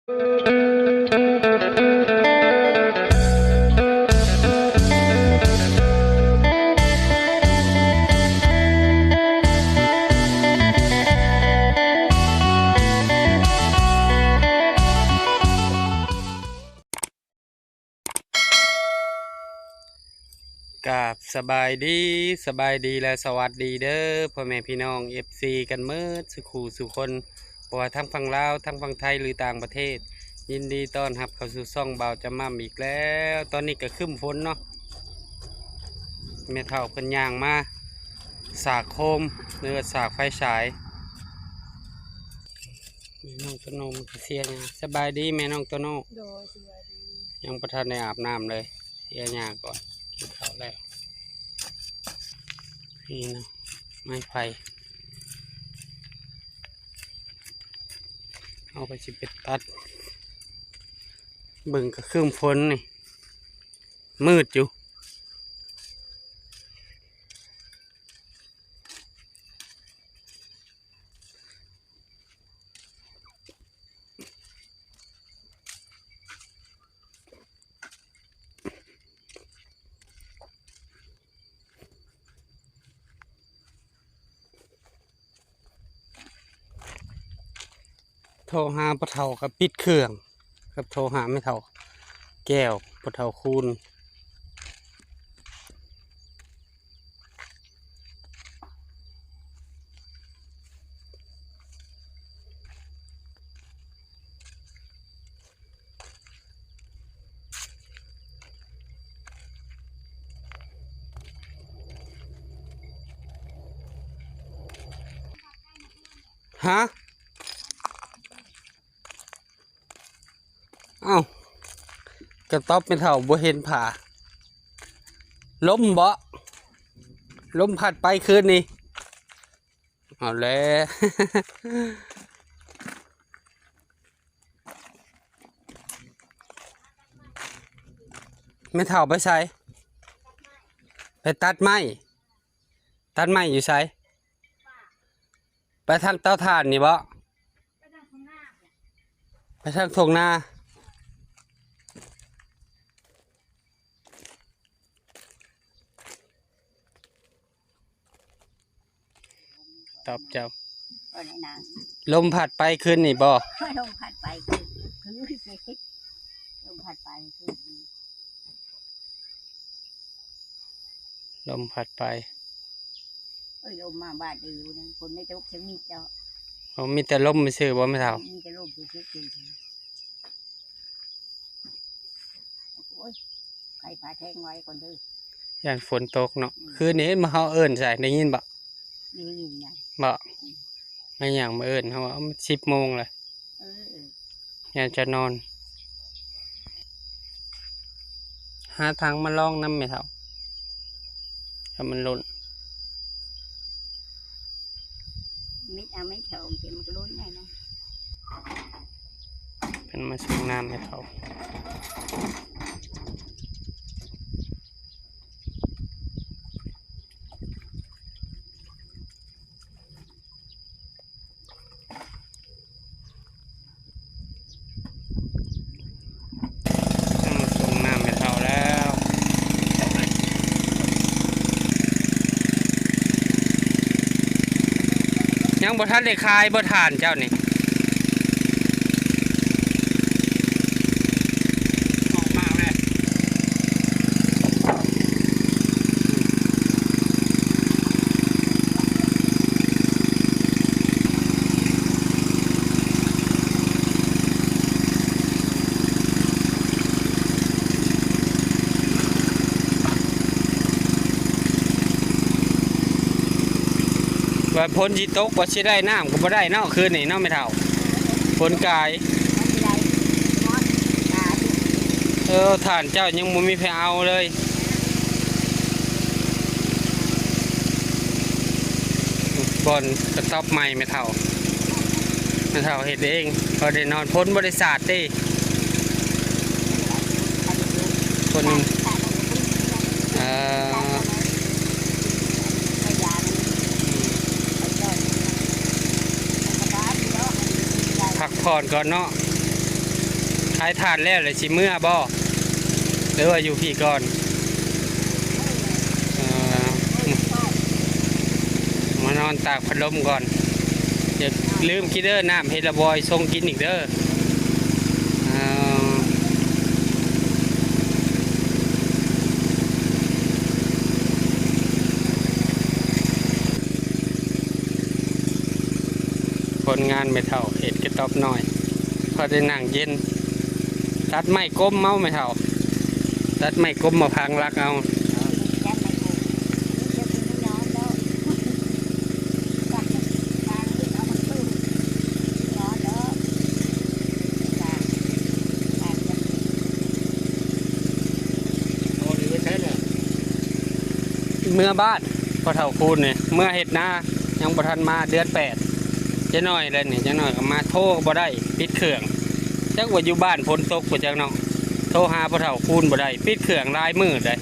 ກາບສະບາຍດີ ສະບາຍດີ ແລະ ສະຫວັດດີເດີ ພໍ່ແມ່ພີ່ນ້ອງ ເອັຟຊີ ກັນເໝິດສູ່ຄູ່ສູ່ຄົນ ບໍ່ວ່າທາງຝັ່ງລາວ ທາງຝັ່ງໄທ ຫຼື ຕ່າງປະເທດ. ຍິນດີຕ້ອນຮັບເຂົ້າສູ່ຊ່ອງບ່າວຈຳມ່ຳອີກແລ້ວ. ຕອນນີ້ກໍຄຶ້ມຝົນເນາະ ແມ່ເຖົ້າເພິ່ນຍ່າງມາສາກໂຄມ ຫຼືວ່າສາກໄຟສາຍ. ແມ່ນ້ອງໂຕໂນມັນກໍເສຍຫຍ້າ. ສະບາຍດີແມ່ນ້ອງໂຕໂນ. ໂດຍ ສະບາຍດີ. ຍັງບໍ່ທັນໄດ້ອາບນ້ຳເລີຍ ເສຍຫຍ້າກ່ອນ ກິນເຂົ້າແລ້ວ. ນີ້ນະ ໄມ້ໄຜ່ ເຮົາກໍຊິໄປຕັດ ເບິ່ງກໍຄຶ້ມຝົນນີ້ ມືດຢູ່. ໂທຫາພໍ່ເຖົ້າກໍປິດເຄື່ອງ ກັບໂທຫາແມ່ເຖົ້າແກ້ວ ພໍ່ເຖົ້າຄູນ. ຮະ? ເອົ້າ ກະຕອບແມ່ເຖົ້າບໍ່ເຫັນຜ້າ. ລົມເບາະ? ລົມພັດໄປຄືນນີ້. ເອົາແລ້ວ ແມ່ເຖົ້າໄປໃສ? ໄປຕັດໄມ້. ຕັດໄມ້ຢູ່ໃສ? ໄປທາງເຕົາຖ່ານນີ້ເບາະ? ໄປທາງທົ່ງນາ. ຕອບເຈົ້າ. ເອີ ນາງ ລົມພັດໄປຄືນນີ້ບໍ່? ລົມພັດໄປຄືນ ຄື ລົມພັດໄປຄືນ ລົມພັດໄປ. ເອີຍ ລົມມາບາດດຽວນີ້ ຝົນໄມ່ຕົກຈັກມິດດອກ. ໂອ້ ມີແຕ່ລົມຊື່ບໍ່ແມ່ເຖົ້າ? ມີແຕ່ລົມຊື່ໆ. ໂອ້ຍ ໄກ່ປ່າແທງໄວ້ກ່ອນເດີ ຢ້ານຝົນຕົກເນາະ. ອືມ ຄືນນີ້ມາເຮົາເອີ້ນໃສ່ ໄດ້ຍິນບໍ່? ໄດ້ຍິນນະ ບໍ່? ອືມ ແມ່ນຫຍັງມາເອີ້ນເຮົາວ່າ ມັນສິບໂມງແລ້ວ. ເອີ ເອີ ຢ້ານຈະນອນ. ຫາຖັງມາລອງນຳແມ່ເຖົ້າ ຖ້າມັນຫຼົ່ນ. ມິດເອົາໄມ້ເຖົ້າ ມັນກໍຫຼົ່ນໄດ້ນະ. ເພິ່ນມາສົ່ງນ້ຳໃຫ້ເຂົາ. ເພິ່ນມາສົ່ງນ້ຳໃຫ້ເຂົາແລ້ວ. ຍັງບໍ່ທັນໄດ້ຂາຍບໍ່ ຖ່ານເຈົ້ານີ້? ອອກມາແລ້ວ ວ່າຝົນຊິຕົກ ວ່າຊິໄດ້ນ້ຳກໍບໍ່ໄດ້ເນາະ ຄືນນີ້ເນາະແມ່ເຖົ້າ. ຝົນກາຍ ເອີ ຖ່ານເຈົ້າຍັງບໍ່ມີໃຜເອົາເລີຍ. ບ່ອນກະຕ໊ອບໃໝ່ແມ່ເຖົ້າ ແມ່ເຖົ້າເຮັດເອງ ພໍໄດ້ນອນ ຝົນບໍ່ໄດ້ສາດເດ້. ຄົນ ເອີ ພັກຜ່ອນກ່ອນເນາະ. ຂາຍຖ່ານແລ້ວ ແລ້ວຊິເມືອບໍ່ ຫຼືວ່າຢູ່ພີ້ກ່ອນ? ເອີ ມານອນຕາກພັດລົມກ່ອນ. ຢ່າລືມກິນເດີ ນ້ຳເຮັດລະບອຍ ຊົງກິນອີກເດີ. ເອີ ຜົນງານແມ່ເຖົ້າເຮັດກະຕອບນ້ອຍ ພໍໄດ້ນັ່ງເຢັນ. ຕັດໄມ້ກົມເອົາແມ່ເຖົ້າ ຕັດໄມ້ກົມມາພັງຫຼັກເອົາ. ເມືອບ້ານພໍ່ເຖົ້າຄູນນີ້ ເມືອເຮັດນາ ຍັງບໍ່ທັນມາ ເດືອນແປດ ຈັກໜ້ອຍແລ້ວນີ້ ຈັກໜ້ອຍກໍມາ. ໂທກໍບໍ່ໄດ້ ປິດເຄື່ອງ ຈັກວ່າຢູ່ບ້ານຝົນຕົກບໍ່ຈັກເນາະ. ໂທຫາພໍ່ເຖົ້າຄູນບໍ່ໄດ້ ປິດເຄື່ອງຫຼາຍມື້ໃດ໋.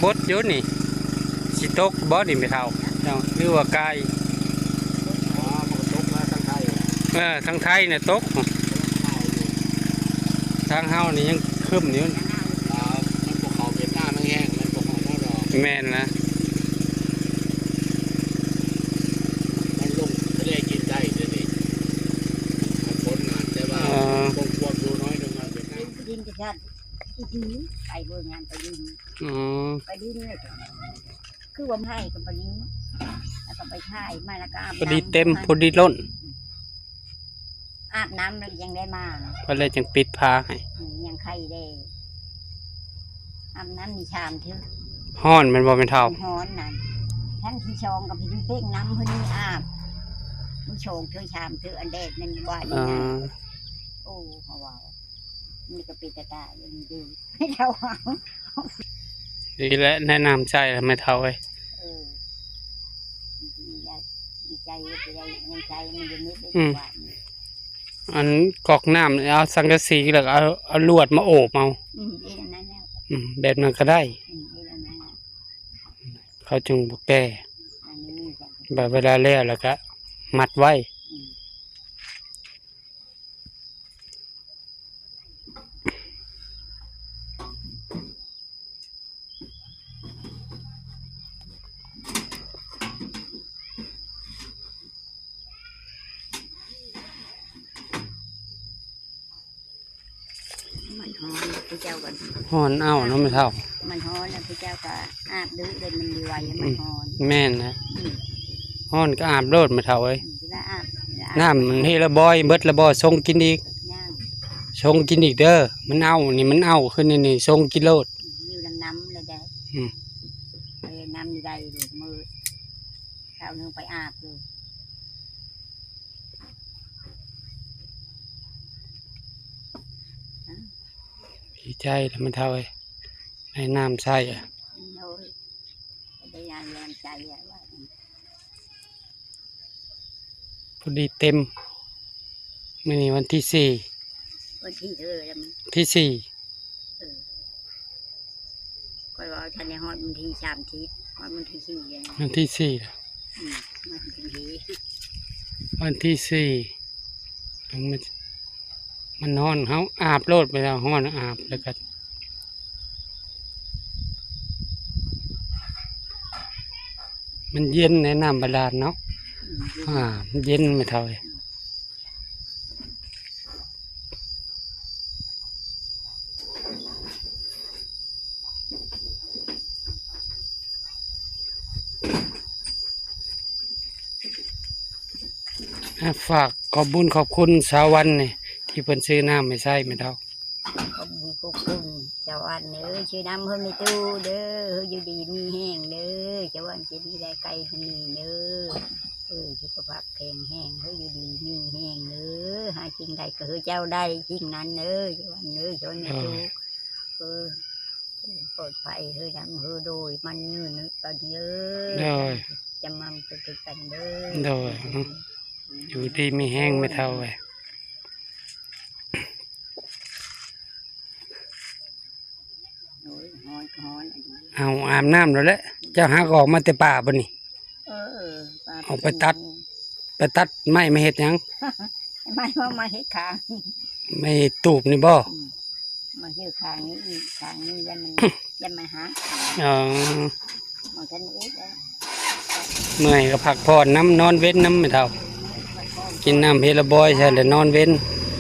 ບົດຢູ່ນີ້ ຊິຕົກບໍ່ນີ້ແມ່ເຖົ້າເຈົ້າ ຫຼືວ່າກາຍ? ອໍ ມັນກໍຕົກມາທາງໄທ. ເອີ ທາງໄທນະຕົກ ທາງເຮົານີ້ຍັງຄຶ້ມຢູ່. ອ່າ ມັນບໍ່ເຂົ້າຫວຽດນາມແຮງໆ ມັນບໍ່ເຂົ້າມາດອກ. ແມ່ນລະ ມັນລົງທະເລຈີນໃຕ້ເດນີ້ ມັນຝົນນານ ແຕ່ວ່າ ເອີ ຄົງຄວາມຢູ່ໜ້ອຍໜຶ່ງ ຫວຽດນາມ. ດິນກະຊານ ອື ໄປເບິ່ງງານໄປດິນ. ອື ໄປດິນເລີຍ ຄືວ່າໃຫ້ກັບປານນີ້ ແລ້ວກໍໄປຖ່າຍມາ ແລ້ວກໍອາບນ້ຳ ພໍດີເຕັມ ພໍດີລົ້ນ ອາບນ້ຳແລ້ວຍັງໄດ້ມາ ເພິ່ນເລີຍຈຶ່ງປິດຝາໃຫ້. ອື ຍັງໄຄແດ່ ອາບນ້ຳມີຊາມເທື່ອ. ຮ້ອນແມ່ນບໍ່ແມ່ເຖົ້າ? ຮ້ອນນັ້ນ ຄັ້ງທີສອງກໍເປັນເພງນ້ຳເພິ່ນອາບ ມີສອງເທື່ອສາມເທື່ອ ອັນແດດນັ້ນວ່ານີ້ນະ. ເອີ ໂອ້ ເຂົາເວົ້າ ນີ້ກໍເປັນຕາຕາຍຢູ່ດີ ເຈົ້າ. ດີແຫຼະ ແນະນຳໃຊ້ລະແມ່ເຖົ້າເອີຍ. ເອີ ດີໃຈ ດີໃຈ ດີໃຈ ຍັງໃຊ້ມັນຢູ່ນິດເດີ. ອື ອັນກອກນ້ຳ ເອົາສັງກະສີ ແລ້ວກໍເອົາ ເອົາລວດມາໂອບເອົາ. ອື ເຮັດອັນນັ້ນແລ້ວ. ອື ແບບນັ້ນກໍໄດ້. ອື ເຮັດອັນນັ້ນແລ້ວ ເຂົາຈຶ່ງບໍ່ແກ່. ອັນນີ້ ແບບເວລາແລ້ວ ແລ້ວກໍມັດໄວ້. ອື ມັນຮ້ອນ ຜູ້ເຈົ້າກໍ ຮ້ອນເອົາເນາະແມ່ເຖົ້າ. ມັນຮ້ອນແລ້ວ ຜູ້ເຈົ້າກໍອາບດູເດີ ມັນດີໄວ ມັນຮ້ອນ. ອື ແມ່ນແຫຼະ. ອື ຮ້ອນກໍອາບໂລດແມ່ເຖົ້າເອີຍ. ອື ເວລາອາບ ເວລາອາບ ນ້ຳມັນເຮັດລະບອຍເບິດລະບໍ່? ຊົງກິນອີກ ຍັງ ຊົງກິນອີກເດີ. ມັນເອົານີ້ ມັນເອົາຂຶ້ນນີ້ ຊົງກິນໂລດ. ຢູ່ນຳນ້ຳແລ້ວໄດ໋. ອື ໄປນ້ຳໃດ ມື້ເຊົ້າໜຶ່ງໄປອາບຢູ່. ດີໃຈແລ້ວແມ່ເຖົ້າເອີຍ ໄດ້ນ້ຳໃຊ້. ໂດຍ ໄດ້ນ້ຳໃຊ້. ພໍດີເຕັມ ມື້ນີ້ວັນທີສີ່ ວັນທີເທົ່າໃດລະ? ທີສີ່. ເອີ ຂ້ອຍວ່າທັນໄດ້ຮອດວັນທີສາມສິບ ຮອດວັນທີສີ່ແລ້ວ. ວັນທີສີ່ລະ. ອື ວັນທີສີ່ ວັນທີສີ່ ມັນ ມັນຮ້ອນ ເຮົາອາບໂລດ ເວລາຮ້ອນອາບ ແລ້ວກໍ ມັນເຢັນໃນນ້ຳບາດານເນາະ. ອື ມັນເຢັນແມ່ເຖົ້າເອີຍ. ອ່າ ຝາກຂອບບຸນຂອບຄຸນສາວວັນນີ້ ທີ່ເພິ່ນຊື້ນ້ຳໃຫ້ໃຊ້ແມ່ເຖົ້າ. ຂອບຄຸນ ຂອບຄຸນສາວວັນເດີ ຊື້ນ້ຳເພິ່ນແມ່ຕູ້ເດີ ເຮີຢູ່ດີມີແຮງເດີ ສາວວັນເຈັບນີ້ໄດ້ໄກເພິ່ນນີ້ເດີ ເອີ ສຸຂະພາບແຂງແຮງ ເຮີຢູ່ດີມີແຮງເດີ ຫາສິ່ງໃດກໍເຮີເຈົ້າໄດ້ສິ່ງນັ້ນເດີ ສາວວັນເດີ ສາວວັນແມ່ຕູ້ ເອີ ປອດໄພເຮີນຳເຮີໂດຍ ມັນຍືນຕອນເດີ ໂດຍ ຈຳມຳຄືກັນເດີ ໂດຍ ຢູ່ດີມີແຮງແມ່ເຖົ້າເອີຍ. ຮ້ອນກໍຮ້ອນອັນນີ້ ເອົາອາບນ້ຳແລ້ວແຫຼະ. ເຈົ້າຫາກໍອອກມາແຕ່ປ່າບໍ່ນີ້? ເອີ ເອີ ປ່າ ອອກໄປຕັດ ໄປຕັດໄມ້ມາເຮັດຫຍັງ? ໄມ້ມາ ມາເຮັດຄາງ ໄມ້ຕູບນີ້ບໍ່? ອືມ ມາເຮັດຄາງນີ້ອີກ ຄາງນີ້ຢ້ານມັນ ຢ້ານມັນຫັກ. ອໍ ບໍ່ທັນເຮັດແລ້ວ ເມື່ອຍກໍພັກຜ່ອນນຳ ນອນເວັນນຳແມ່ເຖົ້າ ກິນນ້ຳເຮລະບອຍໃສ່ແລ້ວນອນເວັນ.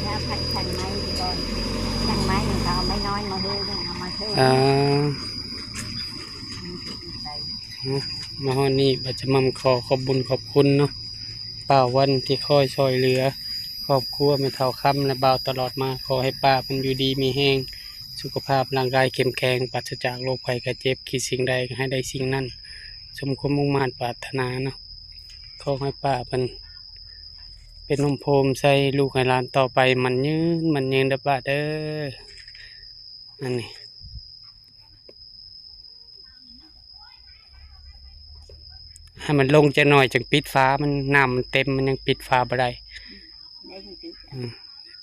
ແລ້ວພັກ ພັກໄມ້ກ່ອນ ທັງໄມ້ເຂົາເອົາໄມ້ນ້ອຍມາເຮັດ ເອົາມາເທີ ອ່າ ມາຮອດນີ້ ບາດຈະໝ່ຳຂໍຂອບບຸນຂອບຄຸນເນາະ ປ້າວັນທີ່ຄອຍຊ່ອຍເຫຼືອຄອບຄົວແມ່ເຖົ້າຄຳ ແລະ ບ່າວຕະຫຼອດມາ. ຂໍໃຫ້ປ້າເພິ່ນຢູ່ດີມີແຮງ ສຸຂະພາບຮ່າງກາຍເຂັ້ມແຂງ ປາສະຈາກໂລກໄພໄຂ້ເຈັບ ຄິດສິ່ງໃດກໍໃຫ້ໄດ້ສິ່ງນັ້ນ ສົມຄວາມມຸ່ງມາດປາດຖະໜາເນາະ. ຂໍໃຫ້ປ້າເພິ່ນເປັນຮົ່ມໂພຮົ່ມໄຊ ລູກໃຫ້ຫຼານຕໍ່ໄປ ໝັ້ນຍືນໝັ້ນຍືນເດີປ້າເດີ. ອັນນີ້ ໃຫ້ມັນລົງຈັກໜ້ອຍ ຈັ່ງປິດຝາ ມັນ ນ້ຳມັນເຕັມ ມັນຍັງປິດຝາບໍ່ໄດ້. ໄດ້ ຍັງປິດ ອືມ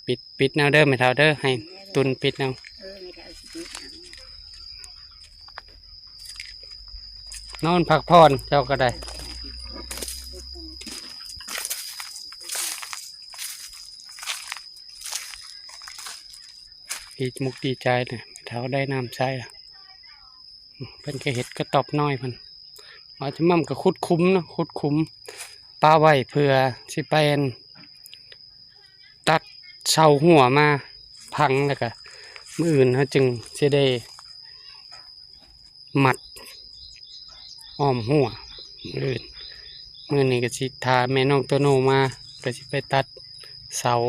ປິດ ປິດແນວເດີແມ່ເຖົ້າເດີ ໃຫ້ຕຸນປິດແນວ. ເອີ ແມ່ເຖົ້າຊິປິດເອົາ ນອນພັກຜ່ອນເຈົ້າກໍໄດ້. ດີມຸກດີໃຈນະ ແມ່ເຖົ້າໄດ້ນ້ຳໃຊ້ລະ. ເພິ່ນກໍເຮັດກະຕອບນ້ອຍເພິ່ນ ວ່າຈະໝ່ຳກໍຂຸດຂຸມເນາະ ຂຸດຂຸມປະໄວ້ ເພື່ອຊິໄປອັນ ຕັດເສົາຮົ້ວມາພັງ ແລ້ວກະມື້ອື່ນເຮົາຈຶ່ງຊິໄດ້ມັດອ້ອມຮົ້ວ. ມື້ອື່ນ ມື້ນີ້ກໍຊິຖ້າແມ່ນ້ອງໂຕໂນມາ ກໍຊິໄປຕັດເສົາ